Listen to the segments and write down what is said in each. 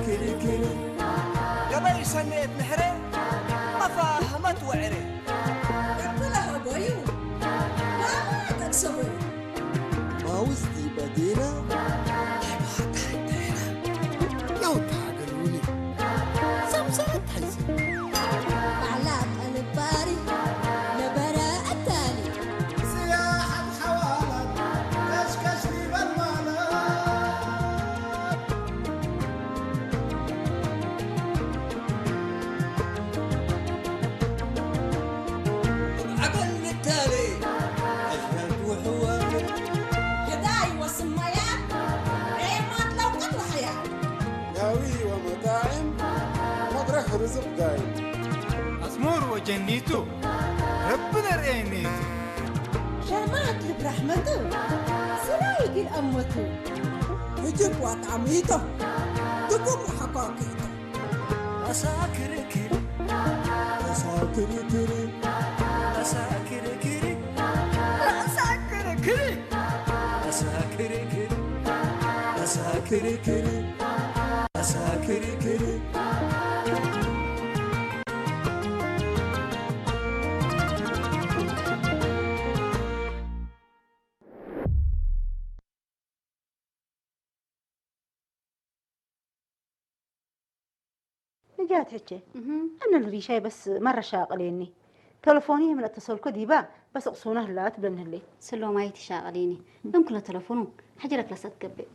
ክርክር ገበይ ሰኔት ምሕረ ኣፋህመት ወዕረ እብለ ሀቦዩ ባባ ጠቅሰቡ ማውዝቲ በዲና ለውታ ገሉኒ ሰምሰረት ሓይሲ ባዕላ ጠልባሪ ነበረ ኣታሊ ስያሓት ሓዋላት ከሽከሽ ሊበል ማለት ዓበል ምታበ ኣሽራቱ ሕዋር ህዳይ ወስማያ ሬማት ለውቀት ወሓያ ናዊ ወመጣዕም መድረኽ ርዝቕ ዳይ ኣስሙር ወጀኒቱ ረቢ ነርእየኒቱ ሸማት ልብራሕመቱ ስራይ ግን ኣሞቱ ህጅብ ዋጣዕሚቶ ድቡም ሓኳኪቶ ኣሳክርክር ኣሳክርክር ኣሳክርክር ኣሳክርክር ኣሳክርክር ኣሳክርክር ኣሳክርክር نجاة حجة. أنا الريشاي بس مرة شاغليني. تلفوني من اتصل كديبا بس اقصونا لا تبلن هلي. سلوماي تشاغليني. يمكن تلفونه حجرك لست كبي.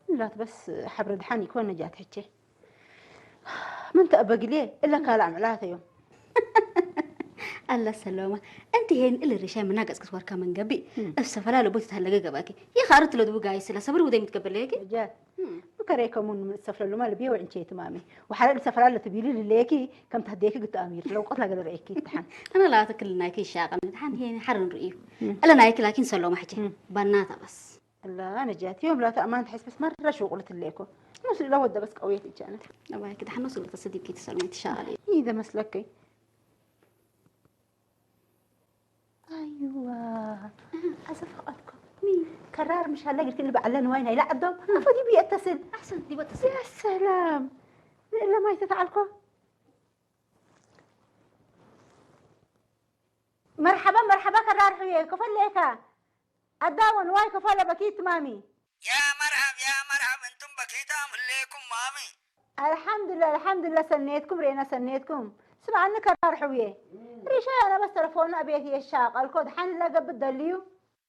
لا بس حبر دحان يكون نجاة حجة. من تأبقلي إلا كالا عملات يوم. ኣላ ሰሎማ፣ እንቲ ሄን እሊ ርሻይ መናገጽ ክትወርካ መንገቢ፣ እብ ሰፈላ ለቦ ትታለገ ገባኪ። ይኻርት ለድቡ ጋይ ስለ ሰብር ውደይ ምትገበለየኪ? ጃት፣ ብከረይ ከሙን ምን ሰፍለሉ ማል ቢየ ወዕንቼ ትማሚ። ወሓረ እሊ ሰፈላ ለትቢሊ ልለየኪ፣ ከም ተህደየኪ ግቱ ኣሚር፣ ለውቀት ላገለ ርኤኪ ትሓን። ኣነ ላተ ክል ናይኪ ይሻቀን፣ ትሓን ሄን ሓርን ርእዩ። እለ ናይኪ ላኪን ሰሎማ ሕቼ፣ ባናታ በስ። لا أنا جات يوم لا تأمان تحس بس مرة شغل تليكو نص لو ده بس قوية الجنة أبايك ده حنص لو تصدق كي تسلمي تشاغلي إيه ده مسلكي أيوة أسف أتكم مين كرار مش هلا قلت لي بعلن وين هيلا عدهم أفو دي بيتصل أحسن دي بتصل يا سلام إلا ما يتتعلكو مرحبا مرحبا كرار حويه كفل ليكا ኣዳወን ዋይ ከፋለ በኪት ማሚ። يا مرحب يا مرحب أنتم بكيتام هليكم مامي. الحمد لله الحمد لله ሰኔትኩም ሬና ሰኔትኩም ስምዓኒ ከራር ሕውየ ሪሻ ያነ በስ ተለፎኑ ኣቤት የሻ ቀልኮ ድሓን ለገብት ደልዩ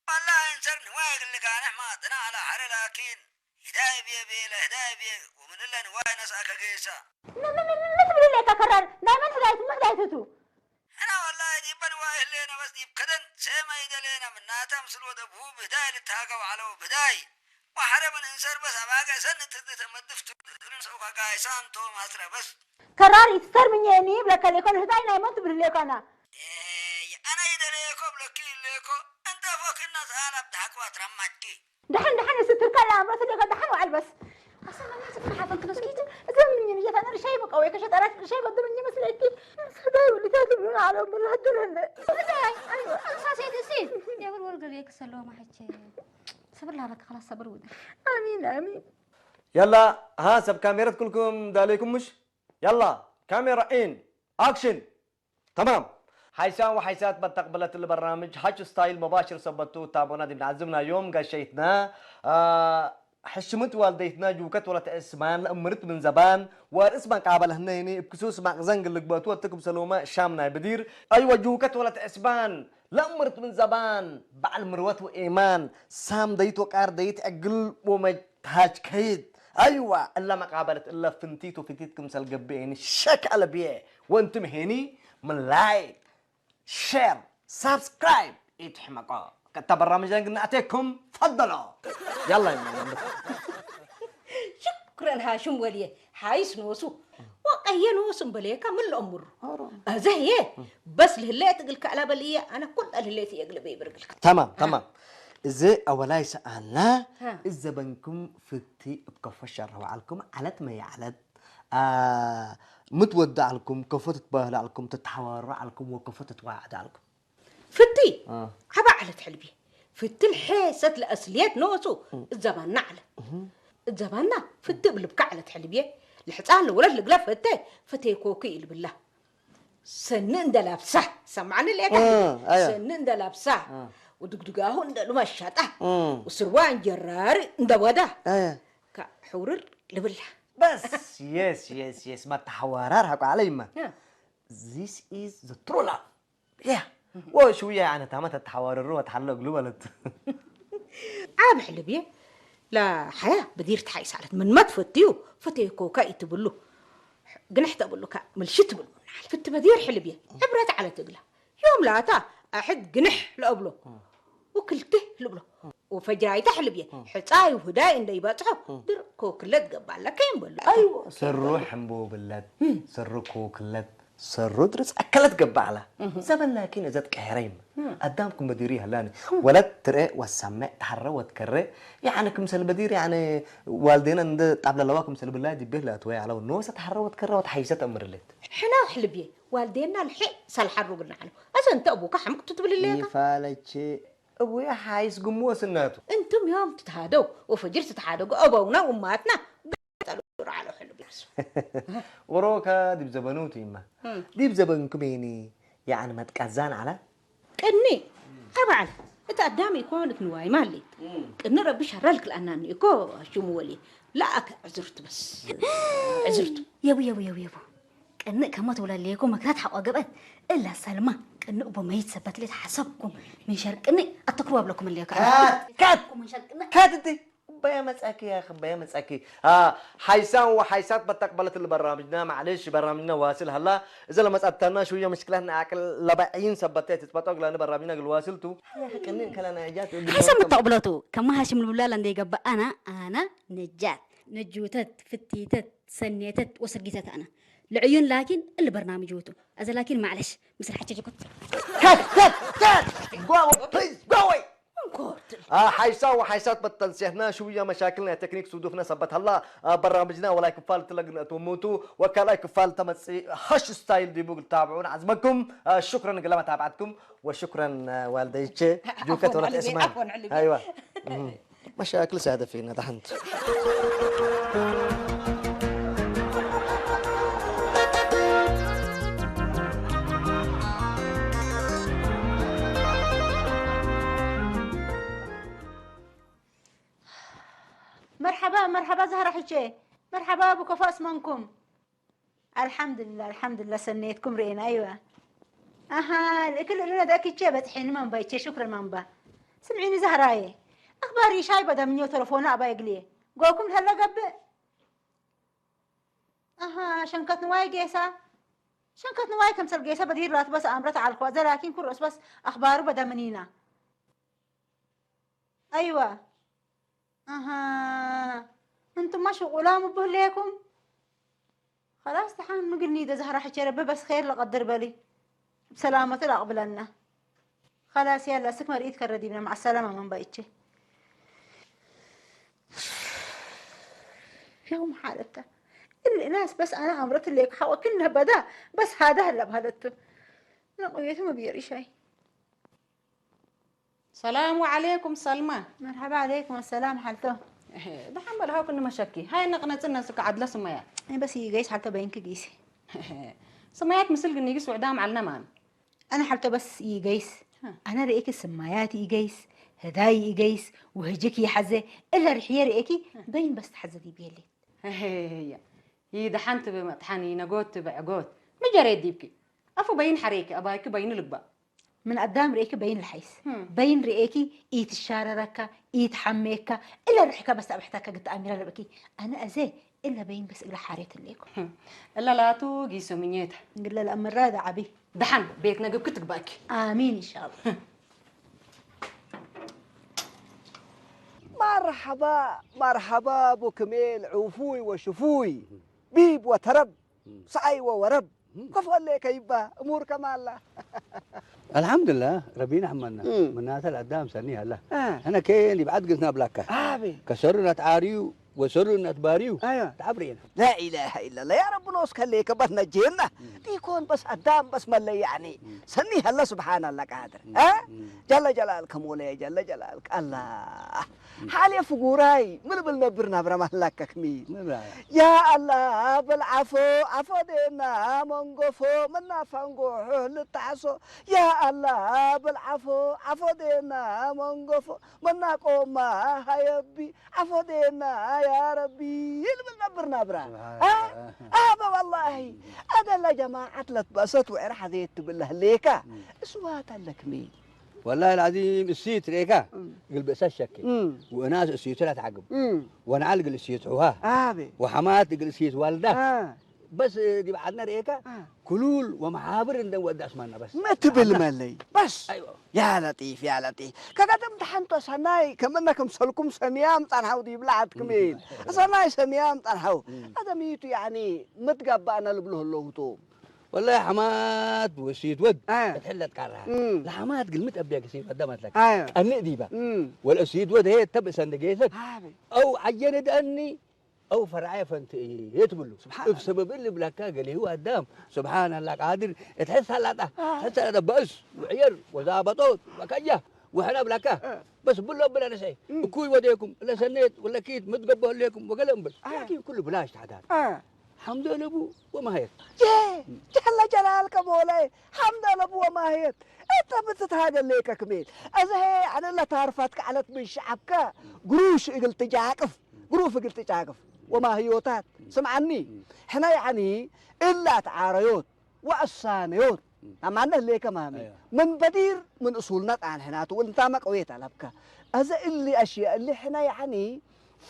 والله إنسر نوايق اللي كان حماتنا على حر لكن هداي بيه بيه لهداي بيه ومن إلا نواي نسأك قيسا. ምን ትብል ለካ ከራር ናይ መን ህዳይት ምን ህዳይት ህቱ ሕና ወላሂ ዲበን ዋይ ህሌና በስ ዲብ ከደን ሴመ ይደሌና ምናተ ምስል ወደብሁ ብህዳይ ልትሃገው ዐለው ብህዳይ ወሐረ ምን እንሰር በስ አባገ ሰን ትርድተ መድፍቱ እግርን ሰው ከጋይሳን ቶም አስረ በስ ከራር ይትሰር ምኘኒ ብለከ ሌኮ ንህዳይ ናይ መን ትብል ሌኮና ኤይ አነ ይደሌኮ ብለኪ ሌኮ እንተ ፎክና ሰአል አብድሐክ ዋትረማጭኪ ደሐን ደሐን ስትርከላ ኣምሮት ሌኮ ደሐን ወዐል በስ أصلا ما نعرف حافظ كنوس كيتو እዘን ምኝን እየታነ ርሻይ በቃ ወይ ከሸጠራት ርሻይ በድርኝ መስለኪ ሰዳይ ወልታት ብሉን አለው ብላ ደረነ እዛይ አይዋ أساسيت السين يا ورور قال يك سلوم حكي صبر لها بك خلاص صبر ودك آمين آمين يلا ها سب كاميرات كلكم داليكم مش يلا كاميرا إن أكشن تمام. حيسان وحيسات بتقبلت البرنامج هاتش ستايل مباشر سبتو تابونا دي بنعزمنا يوم قشيتنا آه حشمت والديتنا جوكت ولا تأسمان لأمرت من زبان واسمان قابل هنيني بكسوس ما زنق اللي قبطوة تكب سلومة شامنا بدير أيوة جوكت ولا تأسمان لأمرت من زبان بعل مروت وإيمان سام ديت وقار ديت أقل ومج تاج كيد أيوة إلا مقابلة إلا فنتيت وفتيت كمسل قبيني شك على بيه وانتم هني من لايك شير سبسكرايب يتحمقوا كتا برامج قلنا أتيكم تفضلوا يلا يا معلم. شكرا هاشم ولي حايس نوسو وقيه نوسو بليكا من الأمر أزهي بس لهليت قل كعلا بلية أنا كل الهليت يقلب يبرقلك تمام تمام እዚ ኣወላይ ሰኣና እዚ ዘበንኩም ፍቲ እብ ከፎ ሸረው ዓልኩም ዓለት መይ ዓለት ምትወድ ዓልኩም ከፎ ትትባህል ዓልኩም ትተሓዋሩ ዓልኩም ወከፎ ትትዋዓድ ዓልኩም ፍቲ ዓባ ዓለት ሕልቢ ፍቲ ልሐሰት ለኣስልየት ነወሱ እዘባና ዓለ እዘባና ፍትእ ብልብካ ዓለት ሕልብየ። ልሕፃ ለወለት ልግላ ፈተ ፈተይኮኪ ኢልብላ። ሰኒ እንደላብሳ ሰማዕኒ ሌካ። እ፣ ኣያ። ሰኒ እንደላብሳ እ። ወድግድጋሁ እንደሉ መሻጣ እ። ወስርዋ እንጀራሪ እንደወዳ ኣያ። ካ ሕውርር ልብላ። በስ የስ የስ የስ መተሓዋራር ሓቋዓለ ይማ እ። This is the true love. Yeah. ወሽውያ ያነ ታማ ተተሓዋረሩ ወተሓለግሉ ማለት ዓብ ሕልብየ ላሓያ በዲር ተሓይሳለት ምን መትፈትዩ ፈተይኮካ ይትብሉ ግንሕ ተብሉካ ምልሽት ትብሉ ናል ፍት በዲር ሕልብየ ሕብረት ዓለት እግላ ዮም ላታ ኣሕድ ግንሕ ለእብሎ ወክልቲ ልብሎ ወፈጅራይታ ሕልብየ ሕፃይ ውህዳይ እንደይበፅሖ ድር ኮክለት ገባለካ ይንበሉ ስሩ ሕምቡ ብለት ስሩ ኮክለት ሰሩ ድርፅ ኣከለት ገባዕላ ዘበላኪ ነዘት ቀሄረይም ኣዳምኩም በዲሪ ይህላኒ ወለት ትረ ወሳመ ተሐረ ወትከረ ያዕነ ክምሰል በዲር ያዕነ ዋልዴና እንደ ጣብለለዋ ክምሰል ብላ ዲቤት ላትወ ያዕለው ኖሰ ተሐረ ወትከረ ወትሐይሰ ተእምርለት ሕና ሕልብየ ዋልዴና ልሕዕ ሳልሓሩ ግና ዓለው ኣዘ እንተ ኣቡካ ሓምቅቱ ትብል ለካ ይፋለቼ እቡየ ሓይስ ግምዎ ስናቱ እንቱም ዮም ትትሃደው ወፈጅር ትትሓደጉ ኣበውና ውማትና ገጠሉ ራዕሎ ሕልብየ ወሮካ ዲብ ዘበኑ ትይማ ዲብ ዘበንኩም ይኒ ያዕን መጥቃዛን ዓላ ቅኒ ኣባዕል እቲ ኣዳም ይኮን እቲ ንዋይ ማሊ ቅኒ ረቢ ሸራ ልክልኣናኒ እኮ ሽሙ ወሊ ለኣከ ዕዝርቱ በስ ዕዝርቱ የቡ የቡ የቡ የቡ ቅንእ ከማ ተውላለየኮ መክራት ሓቋ ገበት እላ ሰልማ ቅንእ ቦመይት ሰበት ሌት ሓሰብኩም ምን ሸር ቅንእ ኣተክሩ ኣብለኩም ኣለዮ ካት ምን ሸር ቅንእ ካት እንት በያ መጻኪ يا اخي በያ መጻኪ ሓይሳን ወሓይሳት በተቅበለት ለበራምጅና ማዕለሽ በራምጅና ዋስል ሃላ እዘ ለመጻተና ሽውየ ምሽክላት ንዓቅል ለባዒን ሰበተ ትትበጦ ግላኒ በራምጅና ግልዋስልቱ ቅንእ ከለና ጃት ሓይሳን በተቅብለቱ ከማ ሃሽም ልብላላ እንደይገባ ኣና ኣና ነጃት ነጅውተት ፍትይተት ሰኔተት ወስርጊተት ኣና ልዕዩን ላኪን እል በርናምጅ ውቱ ኣዘ ላኪን ማዕለሽ ምስል ሓቸ ጀኮት كات كات كات قوي بليز قوي እንኮርት ሓይሳ ወሓይሳት በተንሴህና ሽውያ መሻክል ናይ ቴክኒክ ሱዱፍና ሰበት ሃላ በራምጅና ወላይ ክፋል ትለግን እትውሙቱ ወካላይ ክፋል ተመጽ ሃሽ ስታይል ዲቡ ግልታብዑን ዓዝመኩም ሽክረን ግለመ ታብዓትኩም ወሽክረን ዋልደይቼ ጁከት ወለት እስማን ኣይዋ مشاكل سادة فينا دحنت መርሓባ መርሓባ ዛህራ ሕቼ መርሓባ ብከፋ እስመንኩም ኣልሓምዱልላ ኣልሓምዱልላ ሰነየትኩም ርኤና ኣይዋ ኣሃ ልእክል ርነ ደእክቼ በጽሒኒ መንባይቼ ሹክረን መንባ ስምዒኒ ዛህራየ ኣኽባሪ ሻይ በደምኞ ተለፎና ኣባይ እግልየ ጎኩም ልሀለ ገብእ ኣሃ ሸንከት ንዋይ ጌሳ ሸንከት ንዋይ ከምሰል ጌሳ በዲር ራትበስ ኣምረት ዓልኳ ዘላኪን ኩርስ በስ ኣኽባሩ በደምኒና ኣይዋ ኣሃ እንቱማ ሽቁላ ምብህለየኩም خلاص ተሓን ምግኒ ደዛህራ ሕቸ ረቢ በስ ኸይር ለቀድር በሊ ብሰላመቱ ላቅብለና خلاص ያላ ስክ መርኢት ከረዲብና مع السلامة መንባይቼ يوم حالتا اللي ناس بس أنا عمرت اللي حقوق كلها بدا بس هذا هلا بهذا نقويته ما بيري شيء ሰላሙ ዓለይኩም ሰልማ። መርሓባ ዓለይኩም ኣሰላም ሓልቶ። ደሓን በል ሃው ክንመሸኪ። ሃይ ነቕነጽ ነስካ ዓድለ ስመያ። ኣይ በስ ይገይስ ሓልቶ በይንኪ ጊሲ። ስመያት ምስል ግኒጊስ ውዕዳም ዓልና ማን። ኣነ ሓልቶ በስ ይገይስ። ኣነ ርእኪ ስማያት ይገይስ። ህዳይ ይገይስ። ውህጅክ ይሓዘ። እለ ርሕየ ርእኪ በይን በስ ተሓዘ ዲብየሊ። ያ ይደሓን ትበ መጥሓኒ ነጎት ትበ ዕጎት። ምጀሬ ዲብኪ። ኣፉ በይን ሓሬኪ ኣባይኪ በይኑ ልግባእ። من قدام رئيكي بين الحيس هم. بين رئيكي ايت الشارة ركا ايت حميكا الا رحكا بس ابحتاكا قد اميرا لبكي انا ازي الا بين بس الا حاريت ليكم እላ ላቱ ጊሶ ምኘታ قلنا الامر هذا عبي ደሓን ቤት ነግብ ክትግባእኪ امين ان شاء الله مرحبا مرحبا بو كميل عوفوي وشفوي بيب وترب سعي وورب كفو اللي كيبا امور كمالا الحمد لله ربينا حمدنا من ناس القدام سني هلا آه. انا كين يبعد قلتنا بلاكا ابي كسرنا تعاريو ወሰሉ እናት ባሪዩ። ኣያ። ተዓብሬና። لا إله إلا الله يا رب نوس كلي كبرنا جينا ديكون بس أدام بس ملي يعني سني هلا سبحان الله قادر ها جل جلالك مولاي جل جلالك الله ሓልየ ፍጉራይ ምን ብል ነብር ናብራ ማህላከክሚ ምብራያ። يا الله بالعفو عفو دينا منقفو منا فنقوح للتعسو يا الله بالعفو عفو دينا منقفو منا قوما هيبي عفو دينا يا ربي ይብል ነብር ናብራ ها أبا والله أدل جماعة لتبسط وعرح ذي تبله ليكا اسوات لكمي ወላሂ ልዓዚም እሲት ርኤካ ግልብእሳ ሸኪ እም። ወእናስ እሲቱ ላ ተዓግብ እም። ወንዓል ግል እሲት ሑሃ ኣበ ወሓማት ግል እሲት ዋልዳ ኣ በስ ዲብ ዓድና ርኤካ ኣ። ክሉል ወመሓብር እንደ ወዲ ኣስማና በስ መትብል መለይ በስ ኣይዋ يا لطيف يا لطيف ከገደም ተሓንቶ ሰናይ ከምና ከምሰልኩም ሰንያም ጣንሃው ዲብላዓትክም ኢል ሰናይ ሰንያም ጣንሃው ኣደሚቱ ያኒ ምትጋባእና ልብሉ ኣለውቶ ወላሂ ሓማት ወሲት ወድ ኣ። ክትሕለጥ ካራ እም። ንሓማት ግልምት ኣቢያ ግሲ ቀዳም ኣትለካ ኣዮ። ቀንእ ዲባ እም። ወለእሲት ወድ ሄ ተብ እሰንደ ጌሰት ኣበ ኣው ዓየነ ደኣኒ ኣው ፈርዓየ ፈንቲ እየ ትብሉ ስብሓን እብ ሰበብ እሊ ብላካ ገሊሁ ኣዳም ስብሓን ኣላ ቃድር እትሕስ ኣላጣ ሕስ ኣላጣ በእስ ውዕየር ወዛበጦት ወከያ ውሕና ብላካ በስ ብሎ ብላ ንስዒ እኩይ ወደየኩም ለሰኔት ወለኪት ምትገበ ህሌኩም ወገለ እምብል ላኪን ኩሉ ብላሽ ተሓዳር ሓምዶ ለቡ ወማህየት ጀለ ጀላልከ ሞላይ ሓምዶ ለቡ ወማህየት እተ ብትትሃገ ሌከ ክሜል እዚ ሄ ኣነ ለታርፋት ከዓለት ምን ሸዓብከ ግሩሽ እግል ትጃቅፍ ግሩፍ እግል ትጃቅፍ ወማህዮታት ስምዓኒ ሕና ያዕኒ እላት ዓረዮት ወእሳነዮት ኣማነ ሌከ ማሚ ምን በዲር ምን እሱልና ጣንሕናቱ እንታ መቀዌት ኣለብከ እዚ እሊ ኣሽያ እሊ ሕና ያዕኒ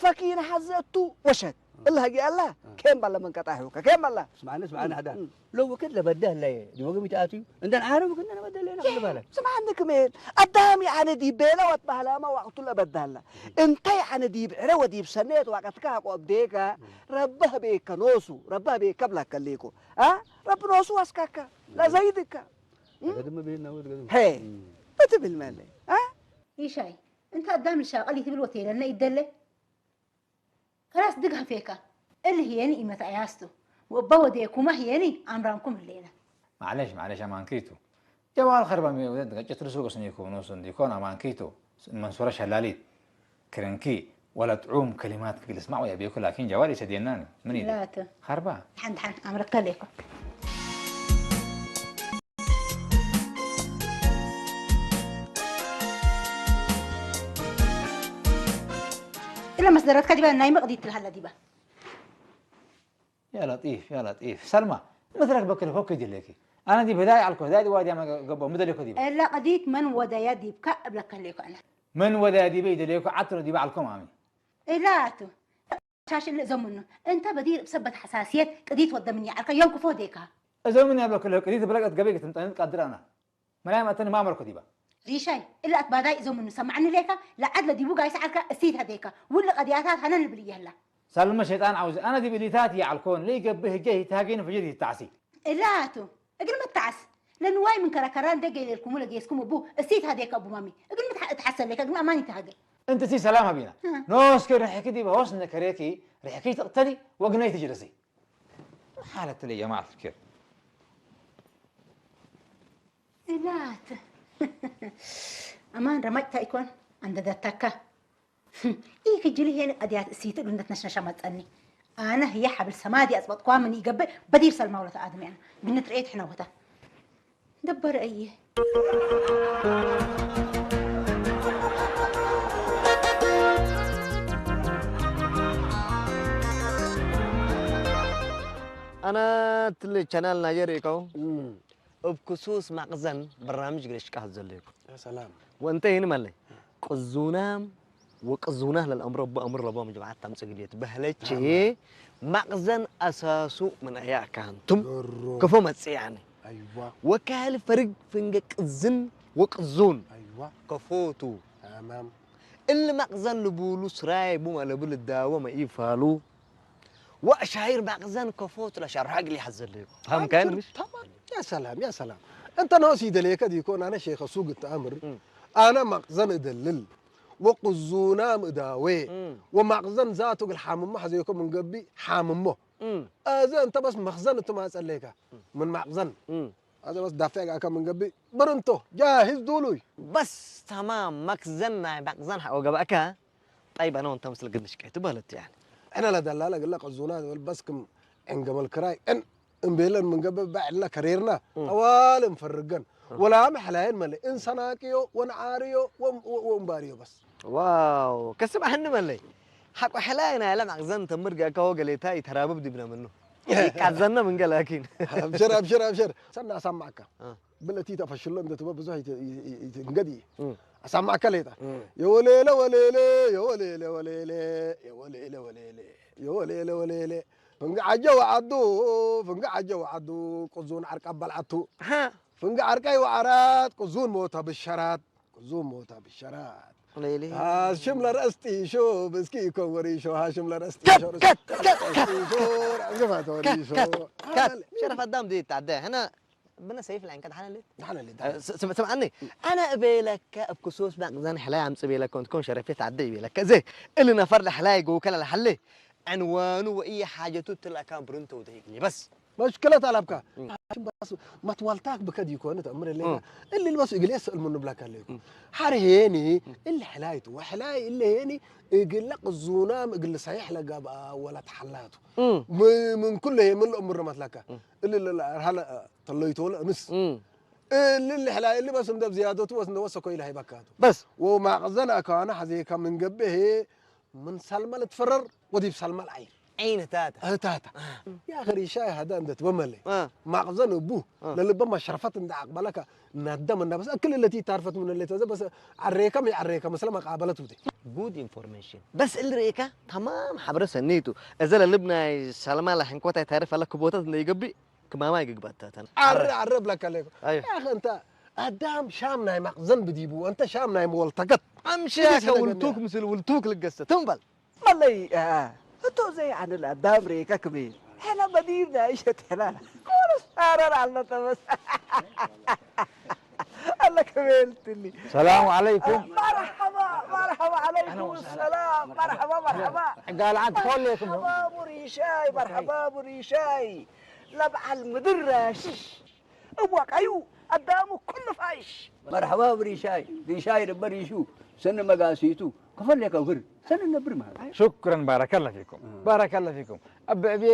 ፈኪን ሐዘቱ ወሸት እልሃጊ ኣላ ኬም ባለ መንቀጣ ሑከ ኬም ባላ ስምዓኒ ስምዓኒ ሓዳር ለው ወከት ለበደ ህለየ ዲወገ ሚትኣትዩ እንደን ዓረብ ግን ለበደ ለና ክልባለ ስምዓኒ ክሜል ኣዳም ያዕነ ዲብ ቤለ ወት ባህላማ ዋቅቱ ለበደ ኣላ እንታይ ያዕነ ዲብ ዕረ ወዲብ ሰኔት ዋቀትካ ቆብዴካ ረበህ ቤከ ኖሱ ረበህ ቤከ ብላከ ሌኮ አ ረቢ ኖሱ ዋስካካ ለዘይድካ ገድም ቤና ወድ ገድም ሄ ብትብል መለ አ ይሻይ እንተ ኣዳም ልሻቀል ይትብል ወቴለና ይደለ ከላስ ድጋፌካ እል ህየኒ ኢመት ኣያስቱ ወባ ወዴኩማ ህየኒ ኣምራምኩም ህሌና معلش معلش أمان كيتو جوال خربان بي ودن قجت رسو قسن يكون نوسن ديكون أمان كيتو منصورة شلاليت كرنكي ولا تعوم كلمات كجلس معه يبيكو لكن جوال يسديناني من يدي لا ت- خربان ሓንቲ ሓንቲ ኣምረካ ለይኮ ኢለ መስደረትካ ዲባ ናይ መቕዲ ትልሃላ ዲባ يا لطيف يا لطيف سلمى مثلك بكل فوق يدي لك أنا دي بداية على الكوز داية وادي أنا قبل مدلي كدي እላ ቅዲት መን ወደያ ዲብካ እብለካ ለይኮ ኣነ من ودا دي بيد ليكو عطر دي بعلكم عمي ኢላቱ ሻሽል እዞምኑ እንተ በዲር ብሰበት ሓሳስየት ቅዲት ወደ ምን ይዓልካ ዮም ክፎ ዴካ أزومن يا بكل كدي تبلغت قبيك تنطنط قادر أنا ملاي ما تني ما مركو ديبا ሪሻይ እላት ባዳይ እዞምኑ ሰማዕኒ ሌካ ለዓድ ለዲቡ ጋይስ ዓልካ እስቲት ሃዴካ ውል ቀዲያታት ሃነን ልብል እየህላ سلمى شيطان عاوز أنا دي بليتات يا علكون لي قبه جهي تاقين فجدي تعسي እላቱ እግል መታዓስ ለንዋይ ምን ከረከራ እንደ ገይሌልኩሙ ለጌስኩም እቡ እስቲት ሃዴካ እቡ ማሚ እግል ምትሓሰሌካ እግል ኣማኒ ተሃገ أنت سي سلام هبينا نوسك رحكي دي بوسنا كريكي رحكي تقتلي وقناي تجلسي حالة لي يا جماعة الخير እላት ኣማን ረማጭታ ይኮን ኣንደደተካ ይህ ክጅል ይሄን ኣድያት እሲት እግል እንደትነሽነሻ መጸኒ ኣነ ህየ ሓብል ሰማዲ ኣጽበጥኳ ምን ይገብእ በዲር ሰልማውለት ኣድም ያና ግንት ርኤት ሕነውታ ደበረ እየ ኣነ ትል ቻናል ናጀር ኢከው እብ ክሱስ ማቅዘን በርናምጅ ግለሽቃ ዘለይኩ ሰላም ወንተ ይን መለይ ቅዙናም ወቅዙና ለልአምሮ በአምር ለቦም ጅምዓት ታምጽእ ግልየት በህለቼ ማቅዘን አሳሱ ምን አያ አካንቱም ከፎ መጽእ ያኒ አይዋ ወካል ፈርግ ፍንገ ቅዝን ወቅዙን አይዋ ከፎቱ ተማም እል ማቅዘን ልቡሉ ስራይ ቡማ ለብል ዳወ መኢፋሉ ወአሻይር ማቅዘን ከፎቱ ለሸርሐ እግል ይሐዘለዩ ፈህምካይን ምሽ ተማም ያ ሰላም ያ ሰላም እንተ ነውስ ይደለየከ ዲኮን አነ ሼኸ ሱግ ተአምር አነ ማቅዘን እደልል ወቁዙና ምእዳዌ እም፣ ወማቕዘን ዛቱ ግል ሓምሞ ሓዘይኮ ምንገቢ ሓምሞ። እም፣ እዚ እንተ በስ መኽዘን እትማጸለይካ እም፣ ምን ማቕዘን እም። እዚ በስ ዳፊዕ ጋእካ ምንገቢ ብርንቶ ጃሂዝ ዱሉይ። በስ ተማም መክዘን ናይ ማቕዘን ሓ-፣ ወገባእካ ጣይባ ነው እንተ ምስል ግንሽ ቀይቱ በለት ያኒ። እነ ለደላለ ግለ ቅዙና ዝብል በስ ክም ዕንገመል ክራይ እን እምቤለን ምንገበ ባዕልና ከሬርና እም። ጠዋል እንፈርገን። እም። ወላ መሕላየን መለ እንሰናቅዮ ወንዓርዮ ወም-፣ ወ-፣ ወንባርዮ በስ። ዋው፣ ከስብ ኣሕኒ መለይ። ሓቆ ሕላይ ናይ ዓለም ኣቕዘን ተምር ጋካዎ ገሌታ ይተራብብ ዲብና ምኑ። ይቃዘና ምን ገላኪን። ኣብሽር፣ ኣብሽር፣ ኣብሽር። ሰና ኣሳማዕካ። እ። ብለቲ ተፈሽሎ እንደ ትበ ብዙሕ ይት-፣ ይ-፣ ይ-፣ ይትንገድ እየ። እም። ኣሳማዕካ ሌጣ። እም። የወሌለ ወሌለ፣ የወሌለ ወሌለ፣ የወሌለ ወሌለ፣ የወሌለ ወሌለ። ፍንጊ ዓጀ ወዓዱ፣ ፍንጊ ዓጀ ወዓዱ፣ ቅዙን ዓርቃ በልዓቱ። ሃ። ፍንጊ ዓርቃይ ወዓራት፣ ቅዙን ሞታ ብሸራት፣ ቅዙን ሞታ ብሸራት። ወሌለ። ሃሽም ለረእስ ጢሾ፣ ብስኪ ይኮን ወሪሾ፣ ሃሽም ለረእስ ከት፣ ጢሾ፣ ከት፣ ከት፣ ከት። ጢሾ፣ ረእስ ግፋት ወሪሾ። ከት፣ ከት፣ ከት። ኣለ። ሸረፍ ኣዳም ዲ ይታደ፣ ህና ብነ ሰይፍ ላይን ከድሓነ ለ? ድሓነ ለ፣ ድሓነ ለ። ስ-፣ ስም-፣ ስምዓኒ፣ ኣነ እቤለከ እብ ክሱስ ናቅዘን ሕላይ ኣምጽእ ቤለከ እንትኮን ሸረፌት ዓደ ይቤለከ። እዘ እሊ ነፈር ለሕላይ ጎከለ ለሓለ ዕንዋኑ ወእየ ሓጀቱ ትላካ ብርንቶ ውደይ እግሊ በስ። መሽክለት ኣለብካ። እም። ኣሽም በስ መትዋልታክ ብከድ ይኮን ተእምር የለይና። እም። እሊ ልበሱ እግሊ የስእል ምኑ ብላካ ኣለይኩ። እም። ሓር ሄኒ እም። እሊ ሕላይቱ ወሕላይ እሊ ሄኒ እግለ ቅዙናም እግሊ ሰሒሕ ለጋብኣ ወላ ተሓላቱ። እም። ም-፣ ምን ኩሉ ሄ ምን ለእምር መትላካ። እም። እሊ ለላ ርሃለ ተለይቶ ለእምስ። እም። እሊ ልሕላይ እሊ በስ እንደ ዝያደቱ ወስ እንደ ወሰኮ ኢለ ሃይበካቱ። በስ። ወማቕዘን ኣካዋና ሓዜካ ምን ገብሄ ምን ሰልመል እትፈረር ወዲብ ሰልመል ዓይር። ዓይነታታ። እታታ። አ። ያ ኸሪሻ ሃዳ እንደ ትበመለ። አ። ማቕዘን እቡ አ። ለልበ መሽረፈት እንደ ኣቅበለካ ናደም እንደ በስ እክል ለቲ ታርፈት ምን ለተ በስ ዓሬከም ይዓሬከ መስለ መቃበለት ውቴ። ጉድ ኢንፎርሜሽን። በስ እሊ ርኢካ ተማም ሓብረ ሰኒቱ። እዘ ለልብ ናይ ሰልማ ለሕንኮት ኣይታርፍ ኣለክ ቦታት እንደ ይገብእ ክማማ ይግግባታተን። ዓረ፣ ዓረ ብለካ ኣለይኮ። ኣዮ። ያኸ እንተ ኣዳም ሻም ናይ ማቕዘን ብዲቡ፣ እንተ ሻም ናይ መወልተገት። ኣምሻ ብዲስ ከውልቱክ ለገኛ። ምስል ውልቱክ ልገሰ። ትም በል። መለይ፣ አ፣ እቶ ዘይ ኣነ ለኣዳም ሬካ ክሜል። ሕና በዲብ ናይ ሸት ሕና። ኮርስ ኣረር ኣለ ተመስ። ኣለ ክሜል ትሊ። ሰላም ዓለይኩም። መርሐባ፣ መርሐባ ዓለይኩም ኣህለን ወሰህለን። ሰላም። መርሐባ፣ መርሐባ። ጋል ዓድ ኮሌኩም። መርሐባ ቡሪሻይ፣ መርሐባ ቡሪሻይ። ለበዓል ምድር ራሽሽ። እዋቃዩ ኣዳሙ ኩሉ ፋይሽ። መርሐባ ብሪሻይ፣ ሪሻይ ደበ ሪሹ፣ ሰኒ መጋሲቱ፣ ከፈለከ ውር፣ ሰኒ ነብር ማለት። ሹክረን ባረከላ ፊኩም፣ እ። ባረከላ ፊኩም። ኣብ ዕብየ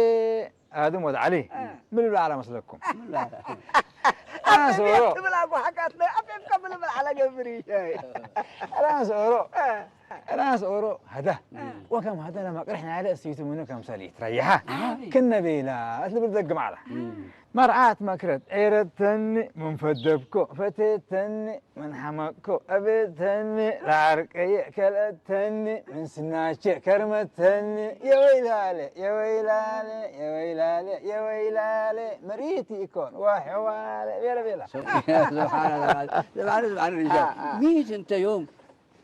ኣድም ወድ ዓሊ፣ እ። ምን ብላ ዓላ መስለኩም? ምን ብላ ዓላ? ኣናስ ኦሮ። ትብል ኣጓሓቃት ናይ ኣፌፍካ ምን ብላ ዓላ ገብር ሪሻይ። ኣናስ ኦሮ። እ። ራስ ኦሮ ሀዳ እ። ወከም ሀዳ ለመቅርሕ ናይለ እሲቱ ምኑ ከምሰል ይትረይሓ። ኣቤ። ክነ ቤላ እትብል ደግም ዓላ። እ። መርዓት መክረት ዔረተኒ ምን ፈደብኮ፣ ፈቴተኒ ምን ሓመቅኮ፣ ኣቤተኒ ለዓርቀየ፣ ከልአተኒ ምን ስናቸ፣ ከርመተኒ የወይላለ፣ የወይላለ፣ የወይላለ፣ የወይላለ፣ መሪት ይኮን ወሕዋለ፣ ቤለ ቤላ። ስብሓን፣ ስብሓን፣ ስብሓን፣ ስብሓን፣ ሪሻ። አ፣ አ። ሚት እንተ ዮም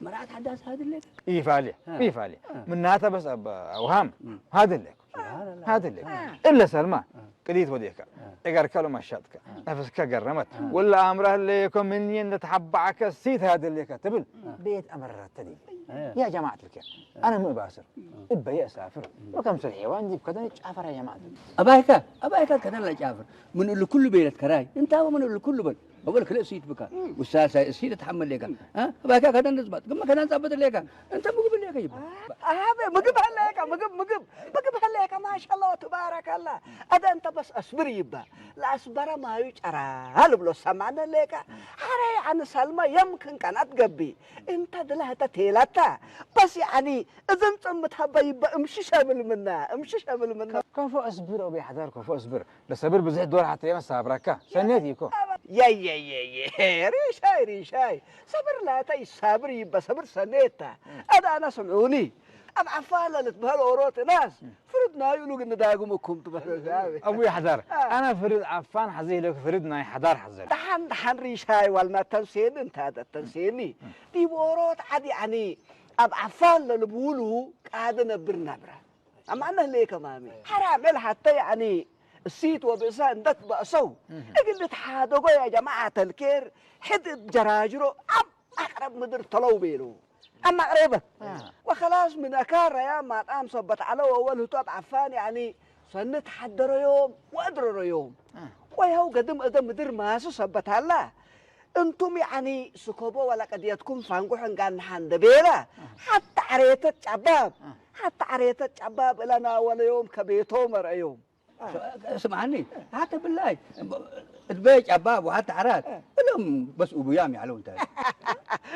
መርዓት ሓዳስ ሃድሌ። ይፋልየ፣ አ። ይፋልየ። አ። ምናተ በስ ኣብ ኣውሃም ም። ሃድሌ። ሱብሃንኣላህ። ሃድሌ። አ። እለ ሰልማ፣ አ። ቅዲት ወዴካ፣ አ። እገር ከሉ መሻጥከ፣ አ። ነፍስከ ገረመት፣ አ። ወላ ኣምራ ህለየኮ ምንየ እንደተሓባዕከ ሲት ሃድሌከ ትብል፣ አ። ቤት ኣመረረተ ዲብ። አ። ያ ጀማዓት ልከ፣ አ። ኣነ ምእባስር፣ አ። እበየ እሳፍር፣ አ። ወከምስል ሔዋን ዲብ ከደን ጫፈር ያ ጀማዓት። ኣባይከ፣ ኣባይከ ከደን ለጫፍር፣ ምን እሉ ኩሉ ቤለት ከራይ፣ እንታወ ምን እሉ ኩሉ በል። أول كلا سيت بكا. مم. والساسة سيت تحمل ليكا. مم. ها؟ باكا كذا نزبط. كم كذا نزبط ليكا. أنت مقبل ليكا يبا. آه، آه، مقبل ليكا، مقب-، مقب-، مقبل ليكا، ما شاء الله، تبارك الله. هذا أنت بس أصبر يبا. لا أصبر ما يجرى. هل بلو سمعنا ليكا. هري عن سلمى يمكن كانت قبي. أنت دلها تتيلتا. بس يعني، إذا أنت متحبة يبا، امشي شامل منا، امشي شامل منا. كفو أصبر، أبي حذر، كفو أصبر. ለሰብር ብዝሕ ዶር ሓተየ መሳብራካ ሰኔት ይኮ። የየየየ፣ ሪሻይ፣ ሪሻይ። ሰብር ላታይ ሳብር ይበ ሰብር ሰኔታ። እም። ኣዳ ኣና ስምዑኒ። ኣብ ዓፋን ለልትበሃል ኦሮት ናስ፣ እም። ፍርድ ናይ ኡሉ ግን ዳግም እኩም ትበሃል። ኣቡ ይሕዳር። አ። ኣና ፍርድ ዓፋን ሓዘ ኢለኩ ፍርድ ናይ ሓዳር ሓዘ። ደሓን፣ ደሓን ሪሻይ ዋልና ተንሴኒ እንታ ደ ተንሴኒ። እም። ዲብ ኦሮት ዓዲ ኣኒ ኣብ ዓፋን ለልብውሉ ቃደ ነብር ናብራ። ኣማዕነ ህለየ ከማሚ። ሓራም ኤል ሓተ ያኒ እሲት ወብእሳ እንደት በእሰው። እህ። እግል ልትሓደጎ ያ ጀማዓት ኣልኬር ሕድ ጀራጅሮ ኣብ ኣቅረብ ምድር ተለው ቤሉ። ኣማቕሬበ። ወኸላስ ምን ኣካረያ ማጣም ሰበት ዓለ ወወል ህቶ ኣብ ዓፋን ያኒ ሰንት ሓደረዮም ወኣድረረዮም። ወይኸው ገድም እደ ምድር ማሱ ሰበት ኣላ። እንቱም ያኒ ስኮቦ ወላ ቀድየትኩም ፋንጉሕ እንጋንሓ እንደ ቤላ ሓታ ዓሬተት ጫባብ ሓታ ዓሬተት ጫባብ እለ ናወለዮም ከቤቶም ኣርአዮም። ስምዓኒ፣ ሓተ ብላይ፣ እድበ ጫባብ ወሓተ ዓራት፣ እሎም በስ ኡቡያም ያለው እንታይ።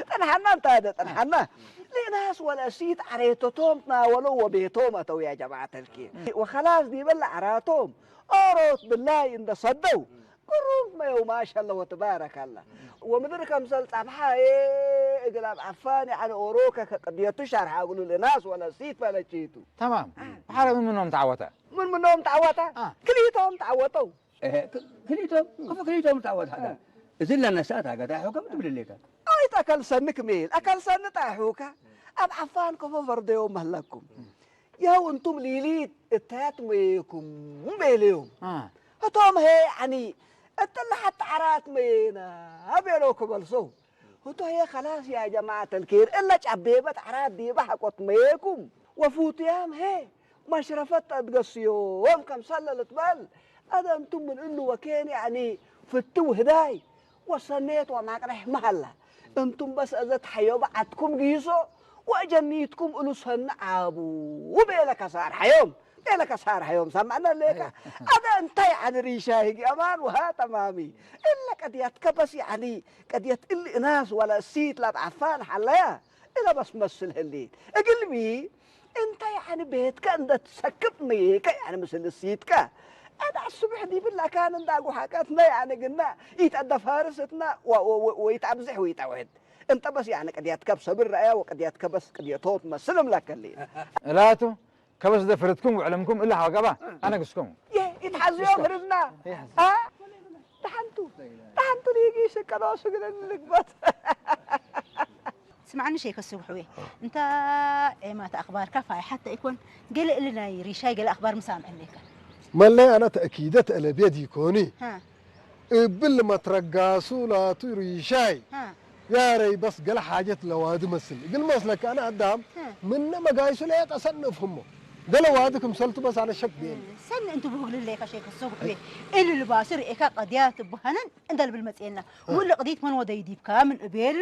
ጠንሓና እንታ ደ ጠንሓና። ሌናስ ወላ ሲት ዓሬቶቶም ናወለው ወቤቶም ኣተው ያ ጀማዓት ኣልኪር። ወኸላስ ዲበላ ዓራቶም ኦሮት ብላይ እንደ ሰደው ቅሩብ መየው ማሻላ ወተባረካላ። ወምድር ከምሰል ጻብሓ እግል ኣብ ዓፋን ያዕለ ኦሮከ ከቅድየቱ ሻርሓ እግሉ ሌናስ ወላ ሲት ፈለቺቱ። تمام. ብሓረ ምን ምኖም ተዓወተ? ምን ምኖም ተዓወታ? ክልኢቶም ተዓወተው። ክልኢቶም ክፉ ክልኢቶም ተዓወት ሓደ እዚ ለነሳት ሃገታ ሕከም ትብል ሌካ ኣይት ኣካል ሰንክ ሜል ኣካል ሰን ጣሑካ ኣብ ዓፋን ከፎ ፈርደዮም መህለኩም። ያው እንቱም ሊሊት እታያት መየኩም ቤልዮም። እቶም ሄ ዓኒ እትለ ሓቲ ዓራት መየና ቤሎ ክበልሶ። ህቶ ሄ ከላስ ያ ጀማዓት ኣልኬር እለ ጫቤበት ዓራት ዲበ ሓቆት መየኩም። ወፉትያም ሄ መሽረፈት ተትገስዮም ከምሰለ ልትበል። ኣደ እንቱም ምን እኑ ወኬን ያዕኒ ፍትው ህዳይ ወሰኔት ወማቅረሕ መሃላ። እንቱም በስ እዘ ተሓዮበ ዓትኩም ግይሶ ወእጀኒትኩም እሉ ሰኒ ዓቡ ቤለ ከሳርሓዮም። ቤለ ከሳርሓዮም ሰማዕና ሌካ። ኣደ እንታይ ዓኒ ሪሻ ህጊ ኣማን ውሃ ተማሚ። እለ ቀድያትከ በስ ያዕኒ ቀድየት እሊ እናስ ወላ እሲት ላብ ዓፋን ሓለያ። እለ በስ መስል ህሊት እግልቢ እንታይ ዓኒ ቤትከ እንደ ትሰክብ መየከ ያኒ ምስል እሲትከ። ኣዳ ስብሕ ዲብላ ካን እንዳ ጉሓቀትና ያኒ ግና ኢት ኣደ ፋርስ እትና ወይት ኣብዝሕ ወይት ኣውሕድ። እንተ በስ ያኒ ቅድያትከ ብሰብር ረኣያ ወቅድያትከ በስ ቅድየቶ ትመስል እምለከ ህሊት። እላቱ ከበስ ደፍርትኩም ውዕለምኩም እላ ሃገባ ኣነግስኩም። ይትሓዝዮም ህርድና። ደሓንቱ ደሓንቱ ሊጊ ሽቀሎ ሽግለን ልግበት። ስምዓኒ ሸይከ ስብሕዌ እንታ ኤማት ኣኽባርካ ፋይ ሓታ ይኮን ገለ እሊ ናይ ሪሻይ ገለ ኣኽባር ምሳምዐለይካ። መለይ ኣነ ተእኪደ ተእለቤ ዲኮኒ እብል መትረጋሱ ላቱ ሪሻይ ያረይ በስ ገለ ሓጀት ለዋዲ መስል እግል መስለካ ኣነ ኣዳም ምነ መጋይሱ ለየ ቀሰን ንፍህሞ ገለ ዋዲ ክምሰልቱ በስ ኣነ ሸክ ብየኒ። ሰኒ እንቱ ብሁግልለይካ ሸይከ ስብሕዌ እሊ ልባሱ ርኤካ ቀድያ ትብሃነን እንዳ ልብል መጽኤና ውልቕ ዲት መን ወደይ ዲብካ ምን እቤሉ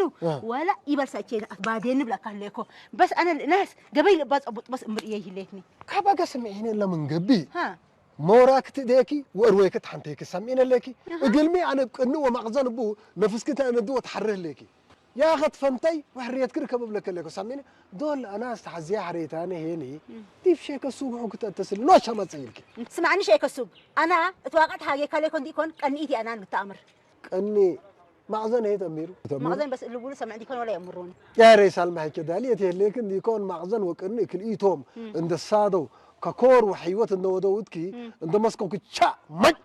ወላ ይበል ሳቼና ኣትባዴኒ ብላካ ህሌኮ በስ ኣነ ልእናስ ገበይ ልባ ጸቡጥ በስ እምር እየ ይህሌትኒ ካባጋ ስምዒነ ለምን ገቢ ሞራክቲ ዴኪ ወእርወይክ ተሓንተይክ ሰምዒነ ሌኪ እግልሚ ኣነ ቅኒ ወማቕዘን እቡ ነፍስኪ ተእነዲ ወተሓርህ ሌኪ ያኸት ፈንተይ ወሕርየትክ ርከብ እብለከ ሌኮ ሰምዒነ ዶል ኣና ዝተሓዝያ ሕሬታነ ሄኒ ዲብ ሼከ ሱብሑ ክተእተስል ኖ ሸመጽ ኢልኪ ስማዕኒ ሸይከ ሱብ ኣና እትዋቀት ሃጌካ ሌኮ እንዲኮን ቀኒኢት ኣና ንግተኣምር ቀኒ ማዕዘን እየ ተሚሩ። ማዕዘን በስ እልውሉ ሰምዕ ዲኮን ወላ የምሩኒ። ያሬ ሳልማይ ከዳሊ የት የሌክን ዲኮን ማዕዘን ወቅኒ ክልኢቶም እንደ ሳደው ከኮር ወሕይወት እንደ ወደውትኪ እንደ መስኮ ክቻ መጭ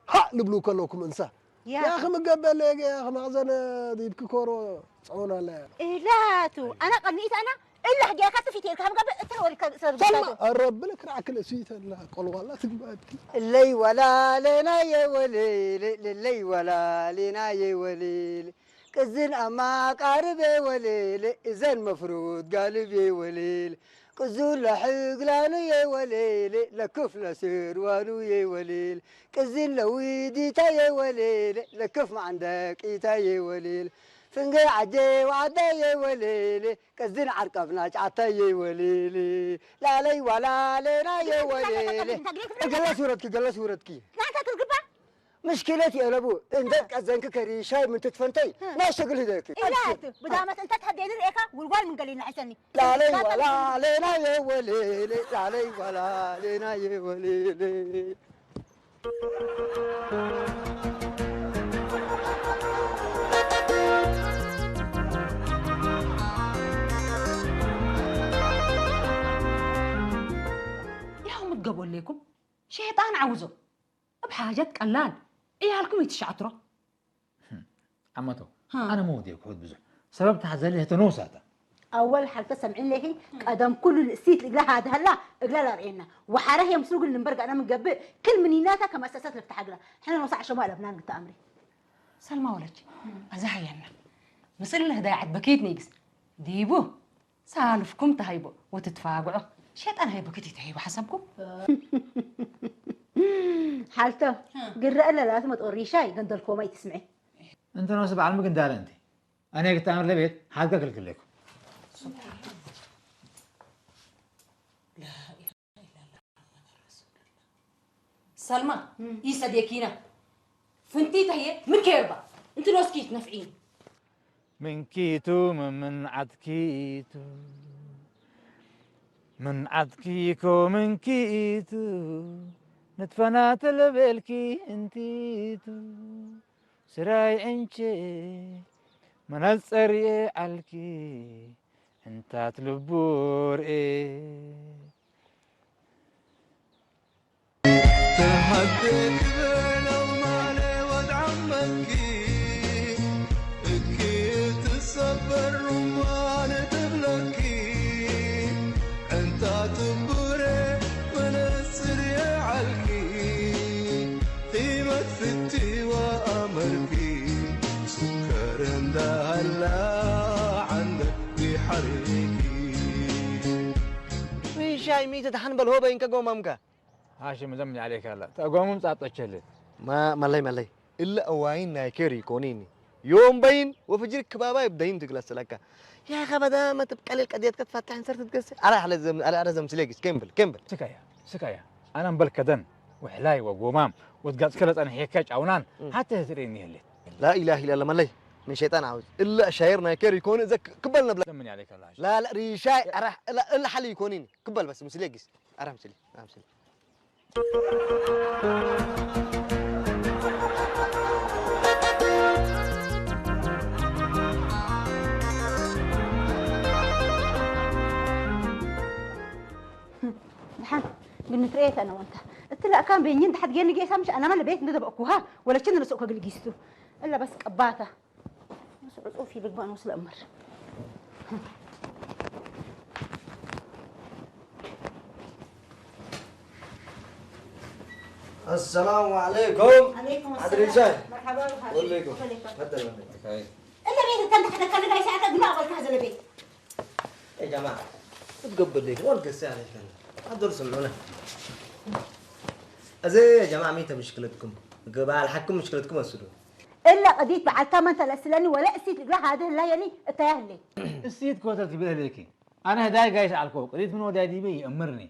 ሃ ልብሉ ከለኩም እንሳ ያኺ ምገበለ ያኺ ማዕዘን ዲብኪ ኮሮ ጾና ለ ኢላቱ ኣና ቀኒት ኣና እላሕ ጌርካ ትፊት ኢልካ ከም ጋበ እትር ወሪድካ ዝእሰር ዝባዶ። ረብለ ክራዕክለ ስይተላ ቆልቋላ ትግባትኪ። እለይ ወላሌናየ ወሌሌ ለለይ ወላሌናየ ወሌሌ ቅዝን ኣማቃርቤ ወሌሌ እዘን መፍሩት ጋልቤ ወሌሌ ቅዙን ለሕግላኑየ ወሌሌ ለክፍ ለስርዋኑየ ወሌሌ ቅዝን ለዊዲታየ ወሌሌ ለክፍ ማዕንደቂታየ ወሌሌ ፍንገይ ዓጀ ወዓዳየ ወሌሌ ቀዝን ዓርቀፍና ጫተየ ወሌሌ ላለይ ዋላሌናየ ወሌሌ ገለስ ውረድኪ ገለስ ውረድኪ ናንተ ትርግባ ምሽኪለት የለቡ እንደ ቀዘንክ ከሪሻይ ምን ትትፈንተይ ናይ ሸግል ህደክ ኢላት ብዳመት እንተ ተሐዴኒ ርኤካ ጉልጓል ምን ገሊና ሐሰኒ ላለይ ዋላሌናየ ወሌሌ ላለይ ዋላሌናየ ወሌሌ ያው ምገቦ ኣለይኩም ሸይጣን ዓውዞ እብ ሓጀት ቀላል ዕያልኩም ይትሻዕትሮ ዓመቶ ኣነ መውት የኩሑት ብዙሕ ሰበብ ተሓዘሊ ህተ ነውሳታ ኣወል ሓልፈ ሰምዕን ለይኺ ቀደም ኩሉ ንእሲት እግላ ሃድሃላ እግላ ላርኤና ወሓረ የምስሉ ግን ንንበር ጋና ምንገብእ ክል ምኒናታ ከመሰሰት ልፍትሓ ግላ ሕነ ነውሳ ዓሸሞ ኣለብና ንግተ ኣምሪ ሰልማ ወለች ኣዛ ሃያና ምስል ለህዳይ ዓድ በከይት ነይግስ ዲቡ ሳልፍኩም ተሃይቦ ወትትፋግዖ ሸጣን ሃይቦ ክትይ ተሃይቦ ሓሳብኩም ሓልተ ግረአ ለላት መጦሪ ሻይ ገንደልኮማ ይትስምዐ እንተ ነውስ በዓል ምግንዳለ እንተ ኣነ ግታምር ለቤት ሓድጋ ክልክለኩም ሰልማ ይሰድየኪና ፍንቲት ህየ ምን ከየርባ እንት ኖስኪት ነፍዒ ምንኪቱ ምምን ዓትኪቱ ምን ዓትኪኮ ምንኪቱ ንትፈናተለ ቤልኪ እንቲቱ ስራይ ዕንቼ መነጸርኤ ዓልኪ እንታት ልቡ ርኤ ተሃደክ በለው ማለ ወድዓመኪ እኪ ትሰበር ሩማን ትብለኪ ዕንታ ትቡረ መነጽር የዓልኪ ቂመት ፍትዋ ኣመርኪ ሱከር እንዳሃላ ዓንደ ይሓርኪ ሻይ ሚተ ተሓንበል ሆበይን ከጎማምካ هاشم زمني عليك هلا تقوم مصعب تشلت ما ملي ملي إلا أواين نايكير يكونيني يوم بين وفجر كبابا يبدين تقلس لك يا أخي بدا ما تبقى لي القضية تفتح صرت تقص على على زم على على زم سليكس كمبل كمبل سكايا سكايا أنا مبلكدن وحلاي وقومام وتقاس كلا أنا هيك كاج عونان حتى هزريني هلت لا إله إلا الله ملي من شيطان عاوز إلا شاير نايكير يكون إذا كبلنا بلا زمني عليك هلا لا لا ريشاي أرح إلا إلا حل يكونيني كبل بس مسليكس أرح مسلي أرح مسلي ድሓን ግን ንትርኤት ኣነ ወንታ እቲ ላእካን ቤኝን ድሓት ጌኒ ጌሳ ምሽ ኣናማ ለቤት ንደበእኩሃ ወለችን ርእሱ ከግል ጊስቱ እላ በስ ቀባታ ምስ ዕጹፍ ይልግባን ወስለ እምር السلام عليكم عليكم أدري شاي مرحبا قول لكم فضل እለ ቤት እተን ተሕተካ ንዳይ ሰዓተ ግና ኣበልካ ዘለ ቤት يا جماعة تقبل ليك والقصة عليك هذول سمعونا زي يا جماعة ميتة مشكلتكم قبال حكم مشكلتكم السلوك እለ ቅዲት በዓልታ መን ተለስለኒ ወለ እሲት ልግላ ሃደ ህላ የኒ እታያ ህሌ እሲት ኮተት ይብል ህሌኪ ኣነ ህዳይ ጋይ ሰዓልኮ ቅዲት ምን ወዳይ ዲበ ይእምርኒ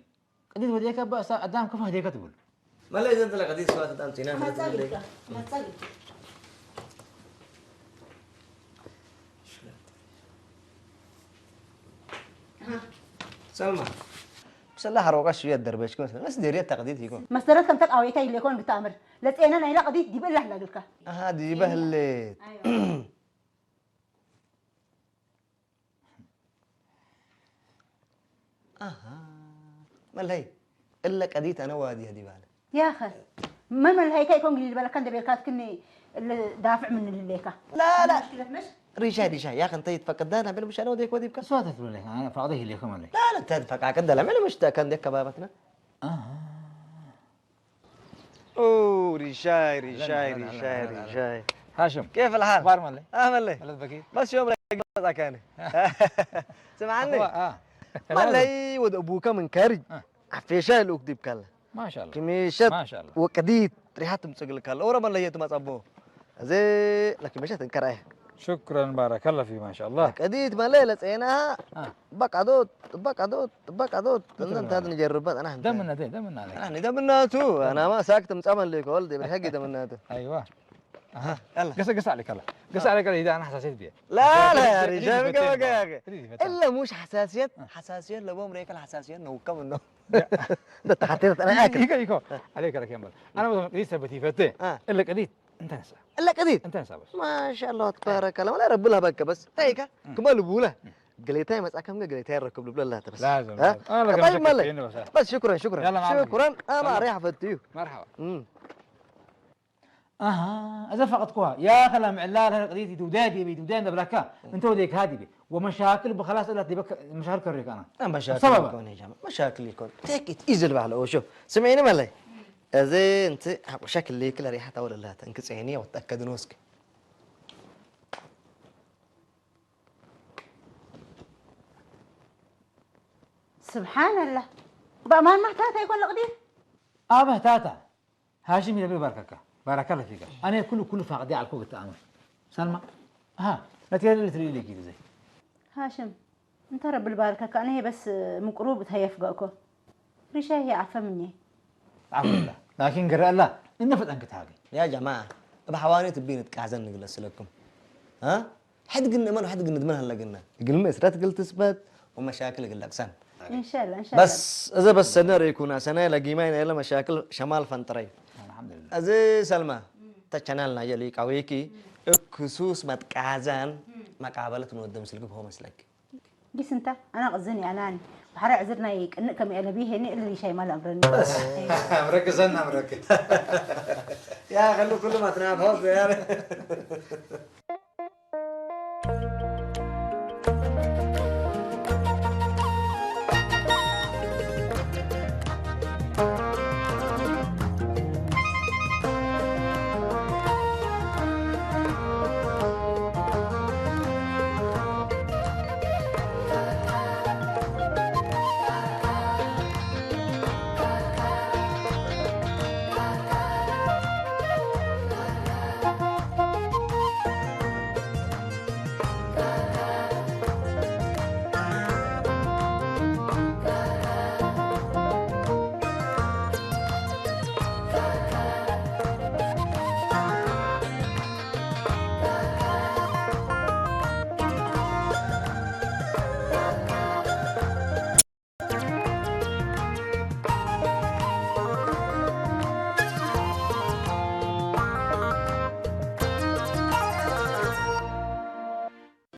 ቅዲት ወዲየካ በእሳ ኣዳም ከፍ ህዴካ ትብል ما لا إذا أنت لقديس سوات أنت هنا መጸግልካ መጸግልካ سلمى بس الله حروقة شوية دربش كون بس ديريت تقديد يكون መሰረት ከም ተቃወይታ ይሌኮን ብተኣምር ለጼና ናይላ ቅዲት ዲበላ ህላግልካ أها دي بهلت ኣይዋ أها ملهي إلا قديت أنا وادي هدي بالك ያኸ መመልሃይካ ይኮን ግሊ ዝበለካ እንደ ቤልካትክኒ ዳፍዕ ምን ልሌካ لا لا ሽክለት መሽ ريشاي ريشاي يا أخي أنت يتفقد ده نعمل مش أنا وديك وديك እሷ ተትብለለይ ኣነ ፍራቕደ ይህልየኩም ኣለይ لا لا أنت تدفق عقد لا من مش كان ديك كبابتنا ኣሃ أوه ريشاي ريشاي لا، لا، لا، ريشاي لا، لا. ريشاي هاشم كيف الحال؟ أخبار مالي أهلا لك ولد بكير بس يوم راجع كان أخبار- سمعني آه ما لي ود أبوك من كارج آه. عفيشة الأوك دي بكلا ما شاء الله كميشة ما شاء الله وقديت ريحة مسجل كلا أورا ما لي يتمس أبوه زي لكن مشت انكر إيه شكرا بارك الله فيك ما شاء الله قديت ما لي لسينا آه. بقى دوت بقى دوت بقى دوت مثل أنت ما هذا نجرب أنا دمنا ده دمنا عليك أنا دمناتو أنا ما ساكت مصعب لك ولدي بالحق دمناتو ايوه يلا قص قص عليك الله قص عليك الله اذا انا حساسيت بيه لا لا يا ريت رجال يفتح. يا اخي ريت يفتح. الا مش حساسيات حساسيات لو بوم ريك الحساسيات نو كم انه ده تحطيت انا اكل يكو يكو عليك لك يا مال انا مثلا قديت سبتي فتي آه. الا قديت انت نسى الا قديت انت نسى بس ما شاء الله تبارك الله ولا رب لها بك بس تيكا كما لبوله قليتها مسا كم قليتها ركب لبلا لا بس لازم ها انا طيب مالي بس بس شكرا شكرا يلا، ما عليك. شكرا انا يلا. رايح افتيو مرحبا امم اها اذا فقدكوها يا خلا معلال هذا قضيتي دودادي بي دودان بلاكا انت وديك هادي بي ومشاكل بخلاص الا تبك مشاكل كريك انا مشاكل سببها. يكون يا جماعه مشاكل يكون تيك ات ايزي البحر اوشو سمعيني مالي ازي انت شكل لي كل ريحه ولا لا تنكس عيني وتاكد نوسك ስብሓንላህ። በእማን ማህታታ ይኮን ለቕዲር? ኣበህ ታታ ሃሽም ይለብል ባርከካ ባረከ ለፊካ ኣነ ኩሉ ኩሉ ፋቅዲ ኣልኮ ግትኣመ ሰልማ ሃ ነቲ የለ ትርኢ ኢለ ጊዜ ሃሽም እንተ ረብል ባርከካ ኣነ በስ ምቅሩብ ተየፍገእኮ ሪሻይ ይዓፈምኒ ዓፍላ ላኪን ገረአላ እነ ፈጠን ክትሃገ ያ ጀማዓ እብ ሐዋኔ ትቢን እትቃዘን ንግለስ ስለኩም እ ሕድ ግን እመን ሕድ ግን እድመን ሀለግና እግልመ እስረት እግል ትስበት ወመሻክል እግል ለቅሰን ኢንሻላ ኢንሻላ በስ እዘ በስ ሰነ ረይኩና ሰናይ ለጊማይ ናይለ መሻክል ሸማል ፈንጥረይ እዘ ሰልማ ተቻናል ናየ ሊቃዊኪ እክሱስ መጥቃዘን መቃበለት ንወደ ምስልክ ብሆ መስለክ ጊስ እንተ ኣና ቅዝን ያናኒ ባሕሪ ዕዝር ናይ ቅንእ ከም ያለ ብሄኒ እልሪ ሻይ ማል ኣምረኒ ምረክ ዘና ምረክ ያ ከሉ ኩሉ ማትና ሆስ ያ